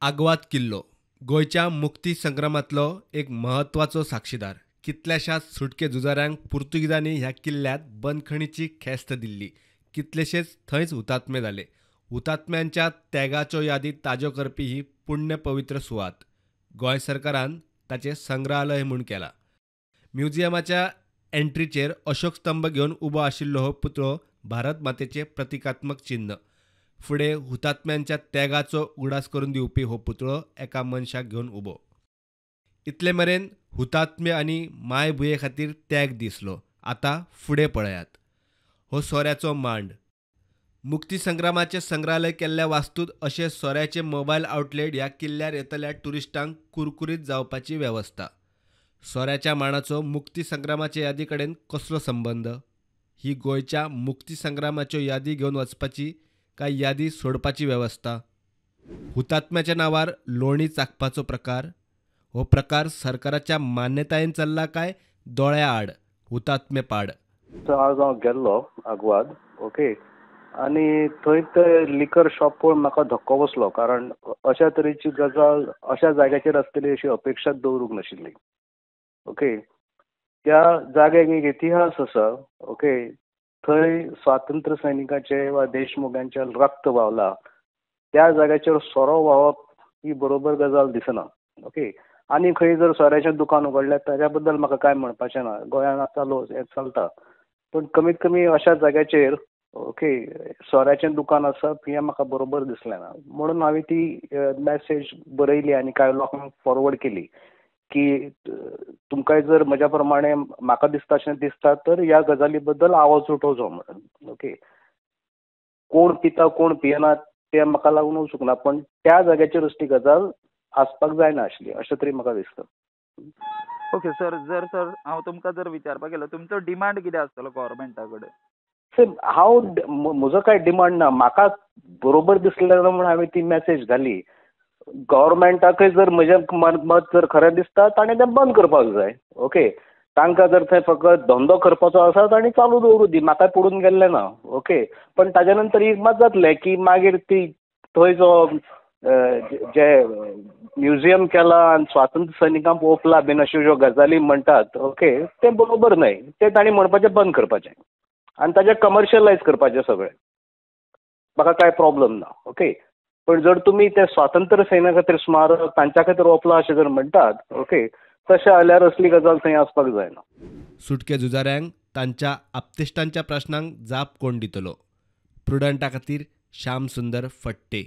आग्वाद किल्लो गोंयच्या मुक्ती संग्रामांतलो एक म्हत्वाचो साक्षीदार. कितल्याशाच सुटके झुजाऱ्यांक पुर्तुगेजांनी ह्या किल्ल्यांत बंदखणीची ख्यास्त दिल्ली. कितलेशेच थंयच हुतात्मे जाले. हुतात्म्यांच्या त्यागाच्यो यादी ताज्यो करपी ही पुण्य पवित्र सुवात गोंय सरकारान ताचें संग्रहालय म्हूण केलां. म्युझियमाच्या एंट्रीचेर अशोक स्तंभ घेवन उबो आशिल्लो हो पुतळो भारत मातेचें प्रतिकात्मक चिन्न. फुडें हुतात्म्यांच्या त्यागाचो उगडास करून दिवपी हो पुतळो एका मनशाक घेवन उबो. इतले मेरेन हुतात्मे आनी मायभुंये खातीर त्याग दिसलो. आतां फुडें पळयात. हो सोऱ्याचो मांड. मुक्ती संग्रामाचें संग्रहालय केल्ल्या वास्तूत अशें सोऱ्याचे मोबायल आउटलेट ह्या किल्ल्यार येतल्या ट्युरिस्टांक कुरकुरीत जावपाची वेवस्था. सोऱ्याच्या मांडाचो मुक्ती संग्रामाचे यादी कडेन कसलो संबंद? ही गोंयच्या मुक्ती संग्रामाच्यो यादी घेवन वचपाची काय यादी सोडपाची वेवस्था? हुतात्म्याच्या नांवार लोणी चाकपाचो प्रकार? हो प्रकार सरकाराच्या मान्यतायेन चल्ला काय दोळ्या आड हुतात्मे पाड? आज हांव गेल्लो आग्वाद, ओके, आनी थंय ते लिकर शॉप पळोवन म्हाका धक्को बसलो, कारण अशा तरेची गजाल अशा जाग्याचेर आसतली अशी अपेक्षा दवरूंक नाशिल्ली. ओके, त्या जाग्याक एक इतिहास आसा. ओके, थंय स्वातंत्र्य सैनिकाचे वा देशमोग्यांचे रक्त व्हांवला, त्या जाग्याचेर सोरो व्हांवप ही बरोबर गजाल दिसना. ओके, आनी खंय जर सोऱ्याचें दुकान उगडलें ताच्या बद्दल म्हाका कांय म्हणपाचें ना, गोंयांत आतां हें चलता, पूण कमीत कमी अशा जाग्याचेर ओके सोऱ्याचें दुकान आसप हें म्हाका बरोबर दिसलें ना. म्हणून हांवें ती मॅसेज बरयली आनी कांय लोकांक फॉरवर्ड केली की तुमकांय जर म्हज्या प्रमाणे म्हाका दिसता अशें दिसता तर ह्या गजाली बद्दल आवाज उठोवचो म्हणून. ओके, कोण पिता कोण पियेना तें म्हाका लागून वचूंक ना, पण त्या जाग्याचेर असली गजाल आसपाक जायना आशिल्ली अशें तरी म्हाका दिसता. ओके सर, जर सर हांव तुमकां जर विचारपाक गेलो तुमचो डिमांड कितें आसतलो गव्हर्मेंटा कडेन? हांव म्हजो कांय डिमांड ना, म्हाका बरोबर दिसलें ना म्हणून हांवें ती मॅसेज घाली. गव्हर्मेंटाकय जर म्हजें मत जर खरें दिसता ताणें तें बंद करपाक जाय. ओके, तांकां जर थंय फकत धंदो करपाचो आसा तांणी चालू दवरूं दी, म्हाका पडून गेल्लें ना. ओके, पण ताज्या नंतर एक मात जातलें की मागीर ती थंय जो जे म्युझियम केलां आनी स्वातंत्र्य सैनिकांक ओंपला बीन अश्यो ज्यो गजाली म्हणटात, ओके, तें बरोबर न्हय, तें तांणी म्हणपाचें बंद करपाचें आनी ताजें कमर्शियलायज करपाचें सगळें, म्हाका कांय प्रॉब्लम ना. ओके, पण जर तुमी ते स्वातंत्र्य सैन्या खातीर स्मारक तांच्या खातीर ओंपलां अशें जर म्हणटात, ओके, तशें जाल्यार असली गजाल थंय आसपाक जायना. सुटके झुजाऱ्यांक तांच्या आपतेश्टांच्या प्रश्नांक जाप कोण दितलो? प्रुडंटा खातीर श्याम सुंदर फट्टे.